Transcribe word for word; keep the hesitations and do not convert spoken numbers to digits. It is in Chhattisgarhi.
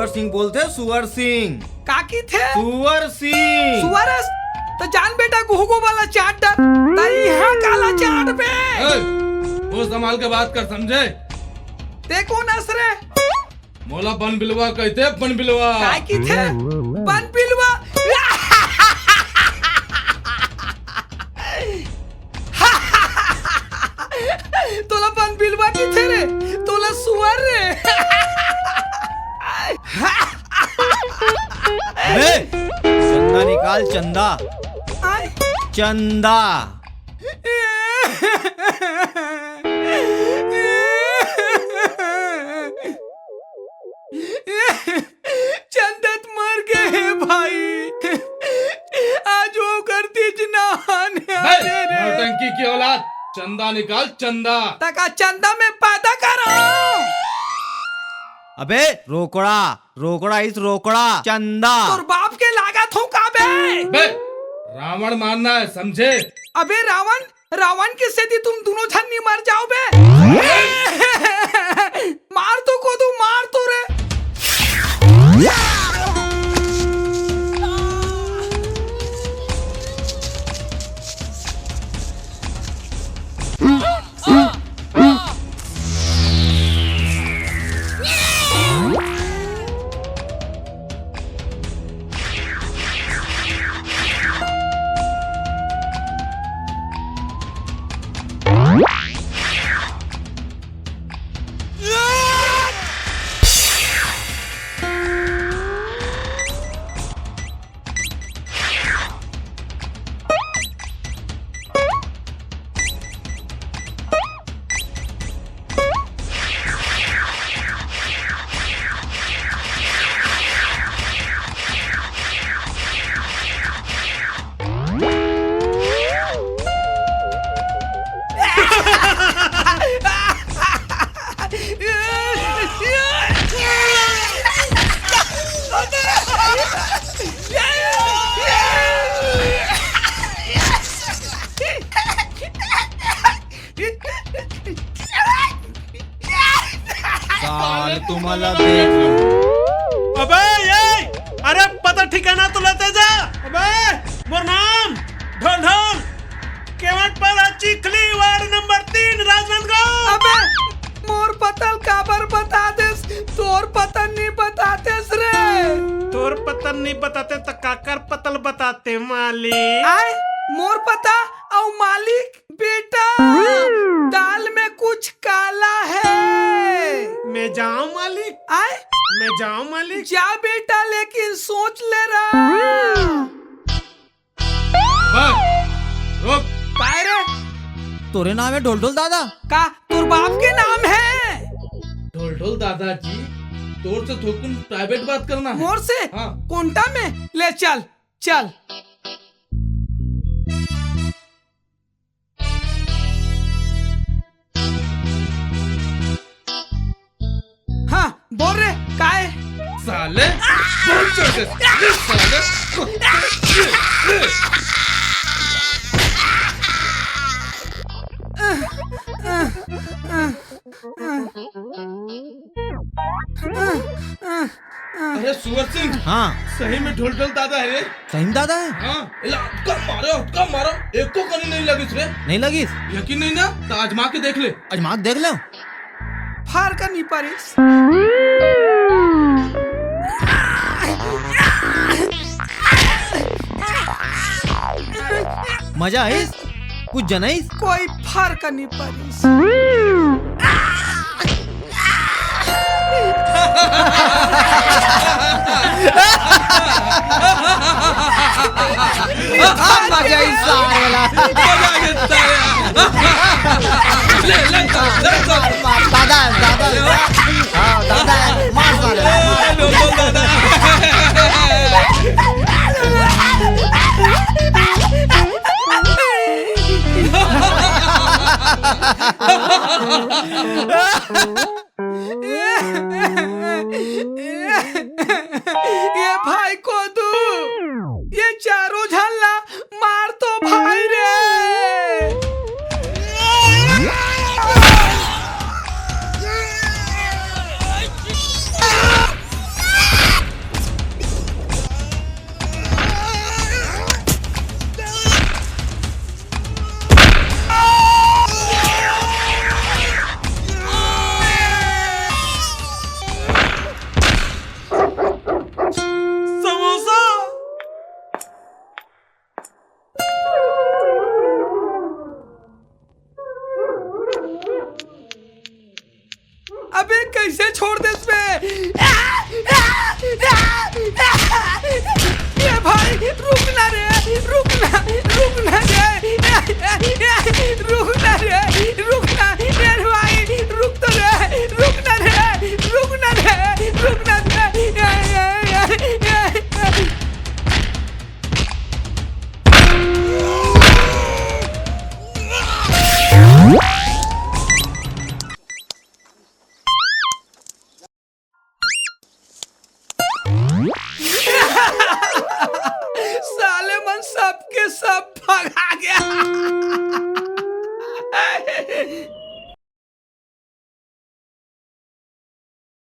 सुअर सिंह बोलथे, सुअर सिंह। का कहिथे? सुअर सिंह। सुअर अस? त जान बेटा, गुहगो वाला चाट डर। त इहाँ काला चाट बे। ए, मुंह संभाल के बात कर, समझे? ते कोन अस रे? मोला बन बिलवा कहिथे, बन बिलवा। काय कहिथे? बन बिलवा। तोला बन बिलवा कहिथे रे, तोला सुअर रे। अबे, चंदा निकाल, चंदा। आय। चंदा। चंदा त मर गे हे भाई, आज ओकर तीज नहान हे। बे, अरे रे। नौटंकी की औलाद, चंदा निकाल, चंदा। त का चंदा मैं पैदा करों? अबे रोकड़ा, रोकड़ा इस रोकड़ा, चंदा। तोर बाप के लागत हों का बे? बे, रावण मारना हे, समझे? अबे रावण, रावण के सेती तुम दूनों झन नी मर जाओ बे। मार तो कोदू, मार तो रे। साल तुम्हारा देख लो। अबे ये, अरे पता ठिकाना तो लेते जा। अबे मोर नाम ढोल ढोल, केवट पर चिखली, वार्ड नंबर तीन, राजनांदगांव। अबे मोर पता ल काबर बता देस, तोर पता नहीं बतातेस रे। तोर पता नहीं बताते त काकर पता ल बताते मालिक? आय, मोर पता अउ मालिक। बेटा, दाल में कुछ काला है। मैं जाऊं मालिक? आय? मैं जाऊं मालिक? जा बेटा, लेकिन सोच ले रहा। बस, रुक। काय रे? तोरे नाम है ढोलढोल दादा? का तोर बाप के नाम है? ढोलढोल दादाजी, तोर से थोकुन प्राइवेट बात करना है। मोर से? हाँ। कोंटा में? ले चल, चल। हाँ, बोल रे, काय? साले, बोल चल दे, ये साले, कुत्ते, ये, ये। अरे सुअर सिंह, हाँ। सही में ढोलढोल दादा है रे। सही में दादा है? हाँ, एला अतका मारा, अतका मारा, एको कनी नहीं लगिस रे। नहीं लगिस? यकीन नहीं ना, त आजमा के देख ले। आजमा के देख ले। फार कनी परिस। मजा आइस? कुछ जनइस? कोई फर्क नहीं परिस। मजा आइस सारे ला। ले, ले, ले, ले। दादा, दादा। हाँ, दादा, मार सारे ला। ये भाई कोदू, ये चारों झन ला मार तो भाई रे। रुकना, रुकना रे, रुकना रे, रुकना, ए भाई, रुक तो रे, रुकना रे, रुकना रे, रुकना रे। साले मन सबके सब भगा गया।